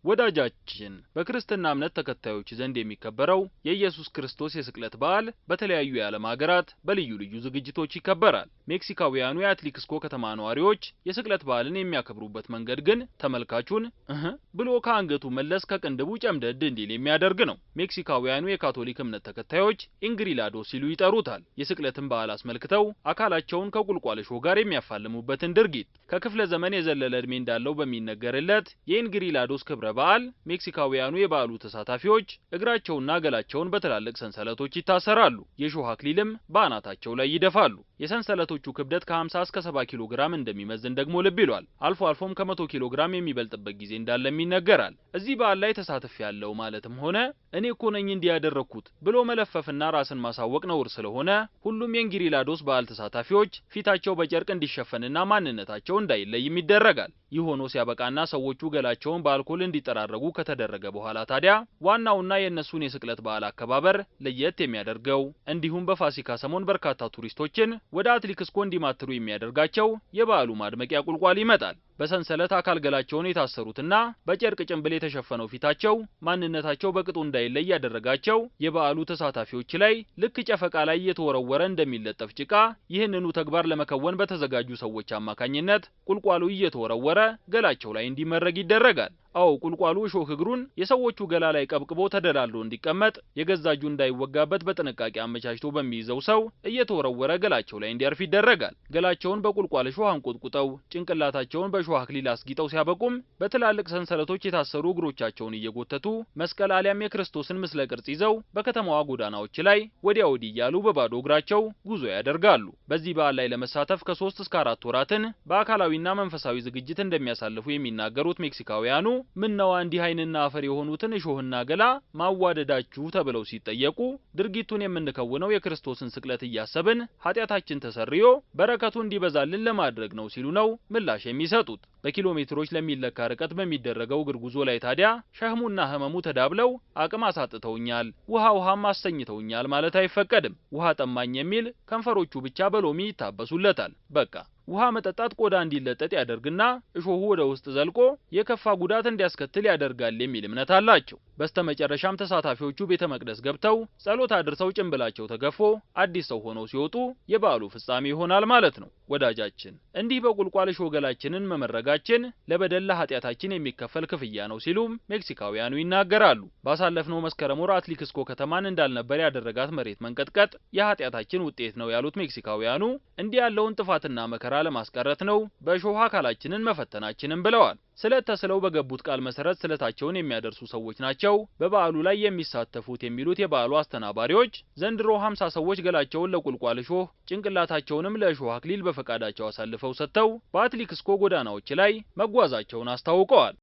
ወዳጃችን፣ በክርስትና እምነት ተከታዮች ዘንድ የሚከበረው የኢየሱስ ክርስቶስ የስቅለት በዓል በተለያዩ የዓለም ሀገራት በልዩ ልዩ ዝግጅቶች ይከበራል። ሜክሲካውያኑ የአትሊክስኮ ከተማ ነዋሪዎች የስቅለት በዓልን የሚያከብሩበት መንገድ ግን ተመልካቹን እህ ብሎ ከአንገቱ መለስ ከቅንድቡ ጨምደድ እንዲል የሚያደርግ ነው። ሜክሲካውያኑ የካቶሊክ እምነት ተከታዮች ኢንግሪላዶ ሲሉ ይጠሩታል። የስቅለትን በዓል አስመልክተው አካላቸውን ከቁልቋል እሾህ ጋር የሚያፋልሙበትን ድርጊት። ከክፍለ ዘመን የዘለለ ዕድሜ እንዳለው በሚነገርለት የኢንግሪላዶስ ክብረ በዓል ሜክሲካውያኑ የበዓሉ ተሳታፊዎች እግራቸውና ገላቸውን በትላልቅ ሰንሰለቶች ይታሰራሉ። የእሾህ አክሊልም በአናታቸው ላይ ይደፋሉ። የሰንሰለቶቹ ክብደት ከ50 እስከ 70 ኪሎ ግራም እንደሚመዝን ደግሞ ልብ ይሏል። አልፎ አልፎም ከ100 ኪሎ ግራም የሚበልጥበት ጊዜ እንዳለም ይነገራል። እዚህ በዓል ላይ ተሳትፌያለሁ ማለትም ሆነ እኔ እኮ ነኝ እንዲህ ያደረግኩት ብሎ መለፈፍና ራስን ማሳወቅ ነውር ስለሆነ፣ ሁሉም የእንግሪላዶስ በዓል ተሳታፊዎች ፊታቸው በጨርቅ እንዲሸፈንና ማንነታቸው እንዳይለይም ይደረጋል። ይህ ሆኖ ሲያበቃና ሰዎቹ ገላቸውን በአልኮል እንዲጠራረጉ ከተደረገ በኋላ ታዲያ፣ ዋናውና የእነሱን የስቅለት በዓል አከባበር ለየት የሚያደርገው፣ እንዲሁም በፋሲካ ሰሞን በርካታ ቱሪስቶችን ወደ አትሊክስኮ እንዲማትሩ የሚያደርጋቸው የበዓሉ ማድመቂያ ቁልቋል ይመጣል። በሰንሰለት አካል ገላቸውን የታሰሩትና በጨርቅ ጭንብል የተሸፈነው ፊታቸው ማንነታቸው በቅጡ እንዳይለይ ያደረጋቸው የበዓሉ ተሳታፊዎች ላይ ልክ ጨፈቃ ላይ እየተወረወረ እንደሚለጠፍ ጭቃ፣ ይህንኑ ተግባር ለመከወን በተዘጋጁ ሰዎች አማካኝነት ቁልቋሉ እየተወረወረ ገላቸው ላይ እንዲመረግ ይደረጋል። አዎ፣ ቁልቋሉ እሾህ እግሩን የሰዎቹ ገላ ላይ ቀብቅቦ ተደላድሎ እንዲቀመጥ፣ የገዛ እጁ እንዳይወጋበት በጥንቃቄ አመቻችቶ በሚይዘው ሰው እየተወረወረ ገላቸው ላይ እንዲያርፍ ይደረጋል። ገላቸውን በቁልቋል እሾህ አንቆጥቁጠው ጭንቅላታቸውን በእሾህ አክሊል አስጊጠው ሲያበቁም፣ በትላልቅ ሰንሰለቶች የታሰሩ እግሮቻቸውን እየጎተቱ መስቀል አሊያም የክርስቶስን ምስለ ቅርጽ ይዘው በከተማዋ ጎዳናዎች ላይ ወዲያ ወዲህ እያሉ በባዶ እግራቸው ጉዞ ያደርጋሉ። በዚህ በዓል ላይ ለመሳተፍ ከ3 እስከ 4 ወራትን በአካላዊና መንፈሳዊ ዝግጅት እንደሚያሳልፉ የሚናገሩት ሜክሲካውያኑ፣ ምነዋ እንዲህ ዓይንና አፈር የሆኑትን እሾህና ገላ ማዋደዳችሁ ተብለው ሲጠየቁ፣ ድርጊቱን የምንከውነው የክርስቶስን ስቅለት እያሰብን ኃጢአታችን ተሰርዮ በረከቱ እንዲበዛልን ለማድረግ ነው ሲሉ ነው ምላሽ የሚሰጡት። በኪሎ ሜትሮች ለሚለካ ርቀት በሚደረገው እግር ጉዞ ላይ ታዲያ ሸህሙና ህመሙ ተዳብለው አቅም አሳጥተውኛል፣ ውሃ ውሃም አሰኝተውኛል ማለት አይፈቀድም። ውሃ ጠማኝ የሚል ከንፈሮቹ ብቻ በሎሚ ይታበሱለታል። በቃ ውሃ መጠጣት ቆዳ እንዲለጠጥ ያደርግና እሾሁ ወደ ውስጥ ዘልቆ የከፋ ጉዳት እንዲያስከትል ያደርጋል የሚል እምነት አላቸው። በስተመጨረሻም ተሳታፊዎቹ ቤተ መቅደስ ገብተው ጸሎት አድርሰው ጭንብላቸው ተገፎ አዲስ ሰው ሆነው ሲወጡ የበዓሉ ፍጻሜ ይሆናል ማለት ነው። ወዳጃችን፣ እንዲህ በቁልቋል እሾህ ገላችንን መመረጋችን ለበደል ለኃጢአታችን የሚከፈል ክፍያ ነው ሲሉም ሜክሲካውያኑ ይናገራሉ። ባሳለፍነው መስከረም ወር አትሊክስኮ ከተማን እንዳልነበር ያደረጋት መሬት መንቀጥቀጥ የኃጢአታችን ውጤት ነው ያሉት ሜክሲካውያኑ፣ እንዲህ ያለውን ጥፋትና መከራ ለማስቀረት ነው በእሾህ አካላችንን መፈተናችንን ብለዋል። ስለት ተስለው በገቡት ቃል መሰረት ስለታቸውን የሚያደርሱ ሰዎች ናቸው በበዓሉ ላይ የሚሳተፉት የሚሉት የበዓሉ አስተናባሪዎች፣ ዘንድሮ 50 ሰዎች ገላቸውን ለቁልቋል እሾህ ጭንቅላታቸውንም ለእሾህ አክሊል በፈቃዳቸው አሳልፈው ሰጥተው በአትሊክስኮ ጎዳናዎች ላይ መጓዛቸውን አስታውቀዋል።